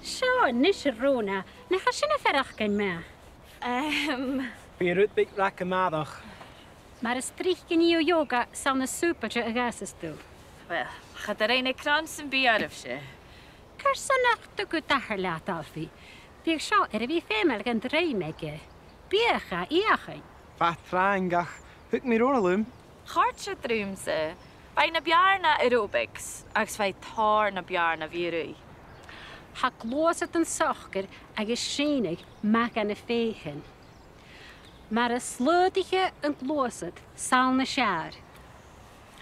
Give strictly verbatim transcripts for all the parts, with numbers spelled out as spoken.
Seo a-nis, a Rona, nach eil sin a' faireachdainn math? Ehm. Bidh rud beag rag a-màireach. Mar as trice nì thu yoga, 's ann as sùbailte a dh'fhàsas tu. Uill, cha do rinn e cron sam bith oirbhse. Carson nach tug thu d' athair leat, Alfie? Bhiodh seo air a bhith feumail dhan druim aige. Bidh e ga fheuchainn. Bha e trang, ach thug mi Rona leam. Chòrd siud riumsa. Bha i na b' fheàrr na aerobics, agus bha i tòrr na b' fheàrr na bhiorach. Tha gluasad an socair agus sìneadh math dha na fèithean. Mar as slaodaiche an gluasad, 's ann as fheàrr.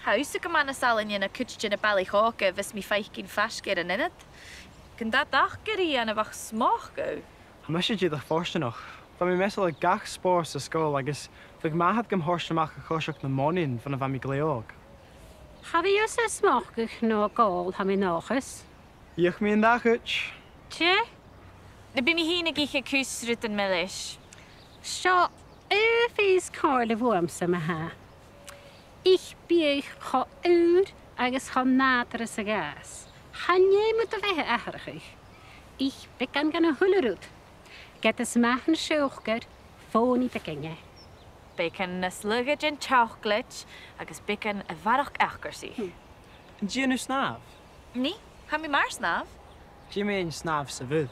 Tha thusa gu math nas fhallaine na cuid de na balaich òga a bhios mi a' faicinn faisg air an ionad. Gun tèid dad ach gu ruige a bhith a' smocadh. Tha mise dìreach fortanach. Bha mi measail air gach spòrs sa sgoil agus bha m' athair gam thoirt a-mach a choiseachd nam mòinteach bhon a bha mi glè òg. Cha bhi thusa a' smocadh no ag òl, tha mi an dòchas. Dh'fheuch mi an dà chuid. Tè? Nam biodh mi fhìn ag ithe cus rudan milis. Seo aon phìos comhairle bhuamsa ma-thà. Ith biadh cho ùr agus cho nàdarra 's a ghabhas. Chan fheum thu do bheatha atharrachadh. Ith beagan dhen a h-uile rud. Ged as math an siùcar, fòghnaidh beagan e. Beagan nas lugha den chocolate agus beagan a bharrachd eacarsaich. Hmm. An dèan thu snàmh? Nì, tha mi mar snàmh. Dè mu dheidhinn snàmh sa bhùth?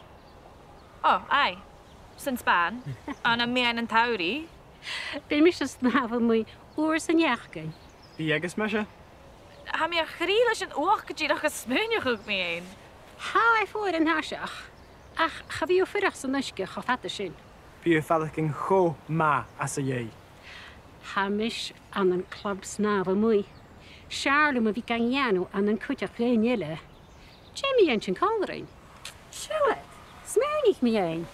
Ò, aye. San Spàinn. Ann am meadhan an t-samhraidh. Bidh mise a' snàmh a-muigh uair san t-seachdain. Bidh agus mise. Tha mi a' chrìoch leis an uachdar a tha smaoineachadh mi fhèin. Tha e fuar an toiseach, ach cha bhi thu a' fuireach san uisge cho fada sin. Bidh thu a' faireachdainn cho math às a dhèidh. Tha mise ann an club snàmh a-muigh. 'S fheàrr leam a bhith gan dèanamh ann an cuideachd dhaoine eile. Dè mu dheidhinn còmhradh? Siuthad, smaoinich mi fhèin.